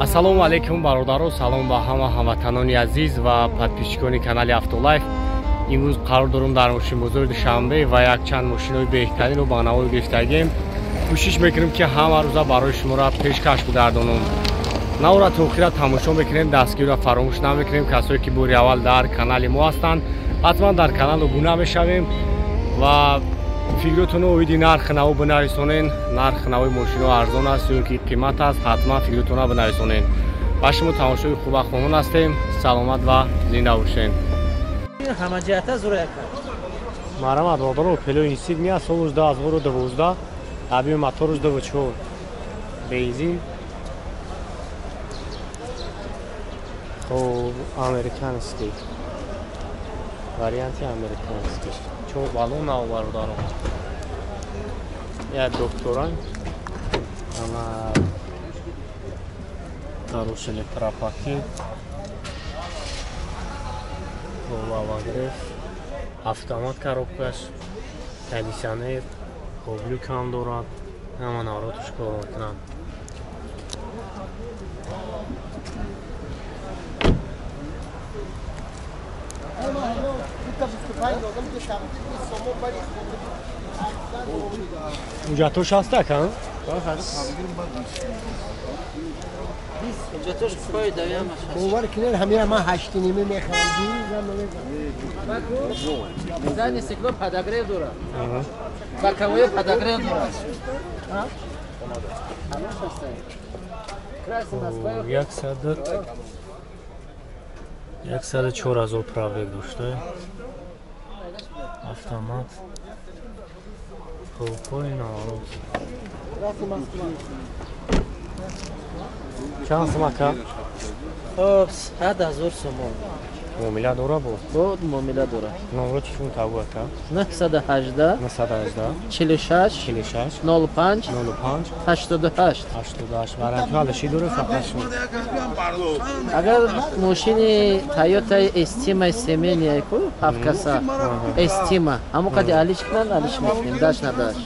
Ассалому алайкум бародаро, салом ба ҳама ҳамватанони азиз ва подписчикони канали Автолайф. Имрӯз қарор дорум дар мошинбозори Душанбе ва якчанд мошинҳои беҳтаринро ба навор гирифтагем. Кӯшиш мекунем, ки ҳама рӯза барои шуморо пешкаш бигардонам. Навора то охира тамошо мекунем, дастгириро фаромӯш намекунем. Касое ки бори аввал дар канали мо ҳастанд, ҳатман дар канал обуна мешавем ва фикротонро оиди нархи наво бинависонен. Нархи нави мошино арзон аст ё ки қимат аст, ҳатман фикротонро бинависонен. Ба шумо тамошои хуба хоҳон ҳастем. Саломат ва зинда бошен. Марҳамат бародаро, Opel Insignia соли 2012, объёми мотораш 2.4, бензин. Хоб, американский варианти американский. Чор баллон нав бародаро. Як докторан. Ана даруш электропакет. Лавагреф, автомат коробкаш, кондиционер, люк ҳам дорад. Ҳама навороташ кор мекунанд. Ҳуҷҷатош ҳаст ака? ҳуҷҷатош пой давиамаш ҳаст. Бовар кунед, ҳамира ман 8.5 мехарам. Задний стекло подогрев дорад. Боковое подогрев дорад. 104 000 пробег дошта. Автомат. Хуб, наворот. Чанд сум ака? Хоб, 100 000 сомон. Муомила дора бо? Бод муомила дора. Номро чӣ табу ака? 918 918 46 46 05 05 88. 88. Вариантҳо алиши дора фақат шумо. Агар мошини Toyota Estima семейный ку, ҳафт каса Estima, ҳамон қади алиш кунанд, алиш мекунем, даш надаш.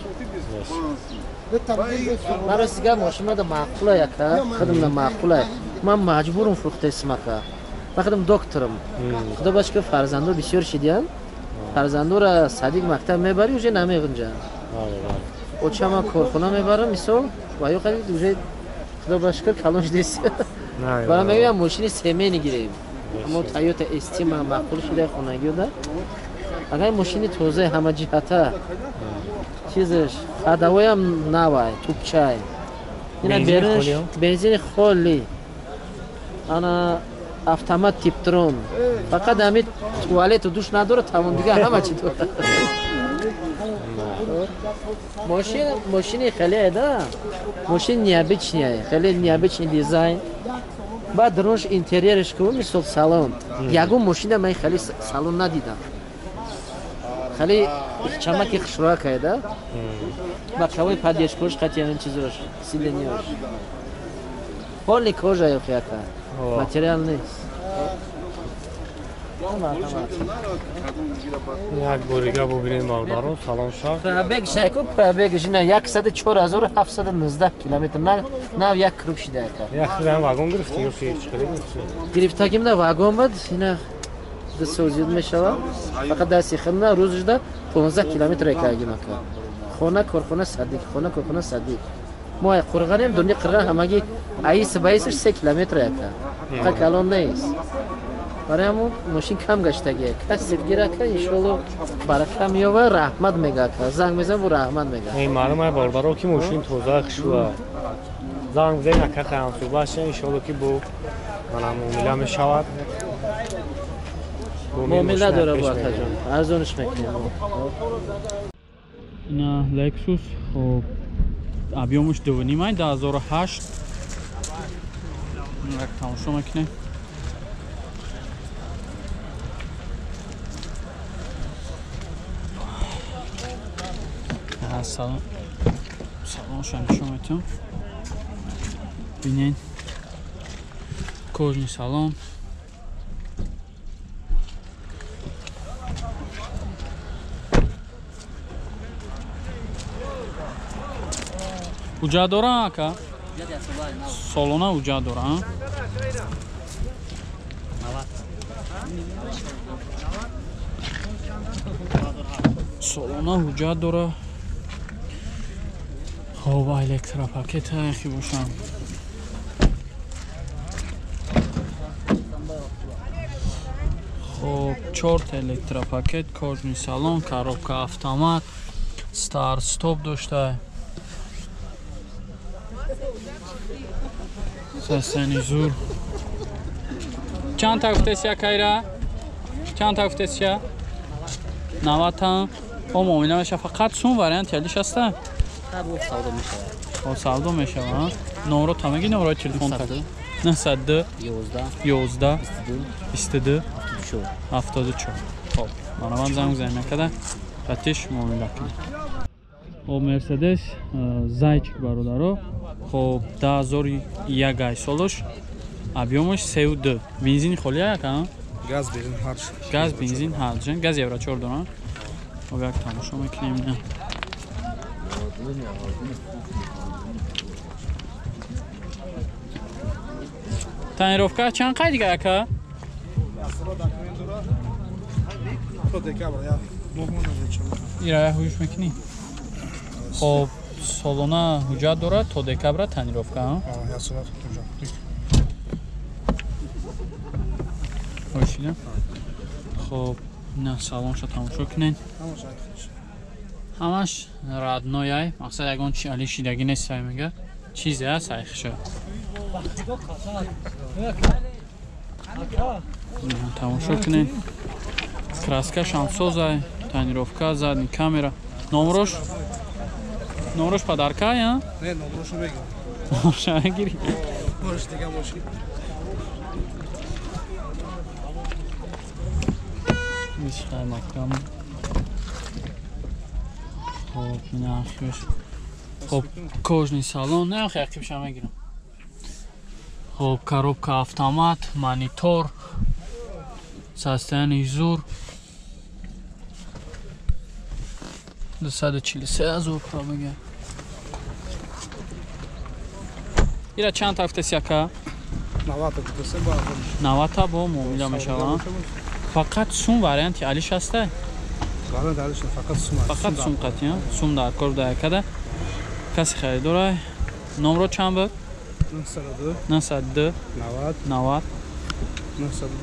Ман рости гап, мошинада маъқула яка, худамда маъқула. Ман маҷбурам фурӯхтаистам ака. Ман худам докторам. Худо ба шукр, фарзандо бисёр шидиянд. Фарзандора садик, мактаб мебарӣ, уже намеғунҷанд. Очама корхона мебарам, мисол, ва ё қади уже худо ба шукр калон шудест. Барам мегӯям, мошини семейный гирем. Аммо Toyota Estima маъқул шуда хонагиёда. Агар мошини тоза, ҳама ҷиҳата, чизаш ходовоям навай, тупчай. Ина берунш бензини холи. Ана автомат типтрон. Фақат ҳами туалету душ надорад, тамом, дигар ҳама чи дорад. Мошин мошини хеле да. Мошин необычный, хеле необычный дизайн. Баъд дарунш интерьерш ку, мисол салон. Ягон мошина ман хеле салон надидам. Хеле чамаки хушрӯакае да. Боковой поддержкош қати ҳамин чизош, сиденьёш. Полный кожа ёхи ака. Материал нест. Як борига бубинем бародаро, салон шав. Пробег шайку, пробег жина 104 719 километр. Нав як круг шида ака. Як худам вагон гирифти ё ки чӣ гирифти? Гирифтагим вагон буд, ина 2 сол зиёд мешавад. Фақат дасти хидна рӯзашда 15 километр экагим ака. Хона, корхона, садик, хона, корхона, садик. Мо ай Қурғанем, дуни Қурған ҳамаги аис ба аисаш 3 километр ака. Фақат калон нест. Барои ҳамон мошин кам гаштагия. Касе гира ака, иншоалло барака меёва, раҳмат мега ака. Занг мезанам, бу раҳмат мега. Эй, маълум ай бародаро, ки мошин тоза хушва. Занг бизанед ака, ҳамсӯҳбат шавед, иншоалло ки бо мана муомила мешавад. Муомила дора бо акаҷон. Арзониш мекунем. Ина Lexus, хоб, объёмаш 2.5, 2008. Як тамошо мекунем. Салон, салонша нишон метиҳам. Бинед, кожаный салон. Ҳуҷҷат дорам ака? Солона ҳуҷҷат дора. Солона ҳуҷҷат дора. Хоб, электропакет хи бошам. Хоб, 4 электропакет, кожный салон, коробка автомат, старт стоп дошта. Сасани зур. Чанд та гуфтесия кайра? Чанд та гуфтесия? 90 та. О, муомила меша фақат сум вариант ялиш аста? Савдо мешавад. О, савдо мешавад. Номро та меги, номрои телефон та. 902 11 11 22 22 74. Хоб, маромад занг занг накарда қатиш муомила кунед. Хоб, Мерседес Зайчик бародаро. Хоб, 2001 солош, объёмаш 3.2. Бензин холӣ як, а? Газ бензин ҳар. Газ бензин ҳар. Газ евро 4 дорам. Хоб, як тамошо мекунем. Тонировка чанд қай дига ака? Ира ҳуш мекунӣ? Хоб, солона ҳуҷҷат дорад то декабра тонировка, а? Ҳошида. Хоб, на салонша тамошо кунед. Ҳамаш родной, мақсад ягон чи али шидагӣ нест, сай мега. Чизе аст айхша. Тамошо кунед. Краска шамсозай, тонировка, задний камера. Номрош? Номрош подарка, я? Не, номрошу мегирам. Номрошу мегири? Бош дига мошин. Бисхай макам. Хоб, ина ахибаш. Хоб, кожный салон, не ахи ақибша мегирам. Хоб, коробка автомат, монитор, состояние зур. 243 ҳазор пробега. Ира чанд ҳафтаси ака? 90 та бо муомила мешаванд. Фақат сум варианти алиш ҳаста? Фақат сум қатъи, сум дар кор да якада. Каси харидора. Номро чанд буд? 902 902 90 90 902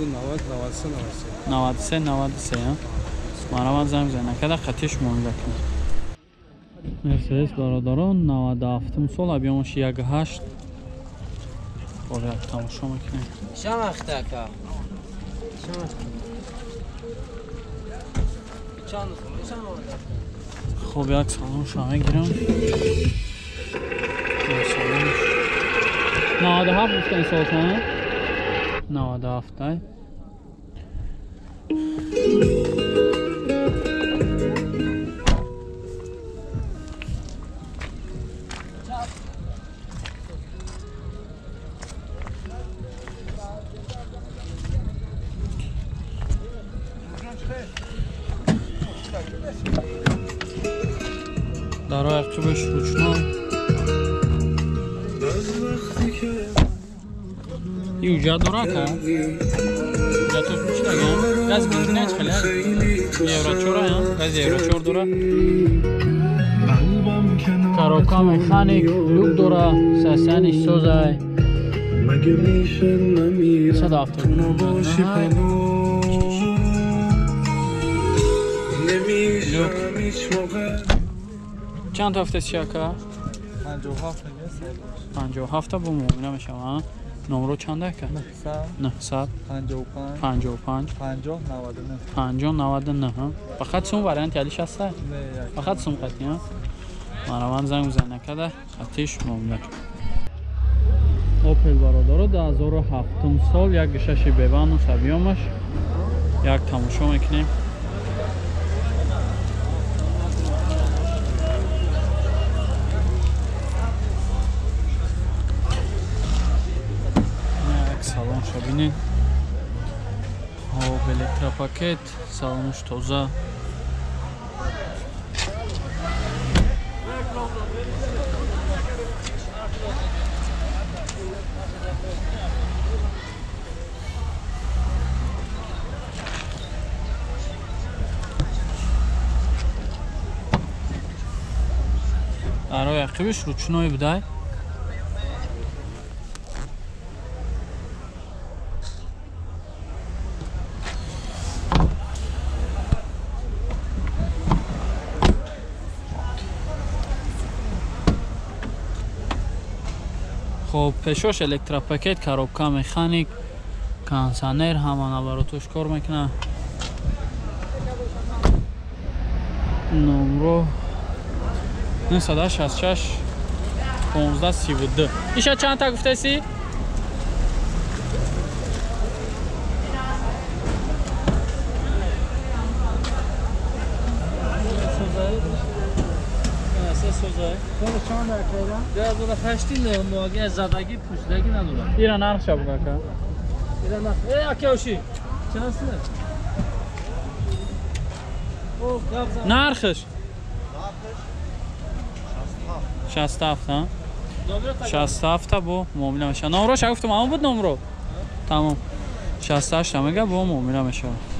90 93 93 93. Марамад занг зан накарда қатиш муомила кунед. Мерседес бародарон 97 сол, объёмаш 1.8. Бор як тамошо мекунем. Чанд вақт ака? Чанд? Хоб, як салонша мегирам. Салонш 97 гуфтан солтон. 97 тай. Дарои ақибаш ручной. И ҳуҷҷат дора ка? Ҳуҷҷатош чӣ дага? Газ бензин ҳеч хеле евро 4 а, газ евро 4 дора. Коробка механик, люк дора, состояние созай. 170. Люк. Чанд ҳафтаси ака? 57 бо муомила мешаванд. Номро чанд ака? 900 55 50 99 50 99. Фақат сум варианти алиш ҳаста? Фақат сум қатъи, мараванд занг зан накарда қатиш муомила. Опел бародаро 2007 сол, 1.6 беванус объёмаш. Як тамошо мекунем. Салонша бинед. Хоб, электропакет, салонш тоза. Дарои ақибиш ручной будай. Хоб, пешош электропакет, коробка, механик, кондиционер, ҳама наворотош кор мекунад. Номро 966 15 32. Иша чанд та гуфтаси? Ира нархша буга ака. Нархш 67, ҳа? 67 бо муомила мешавад. Номроша гуфтам, ҳамон буд номро? Тамом. 68 мега бо муомила мешавад.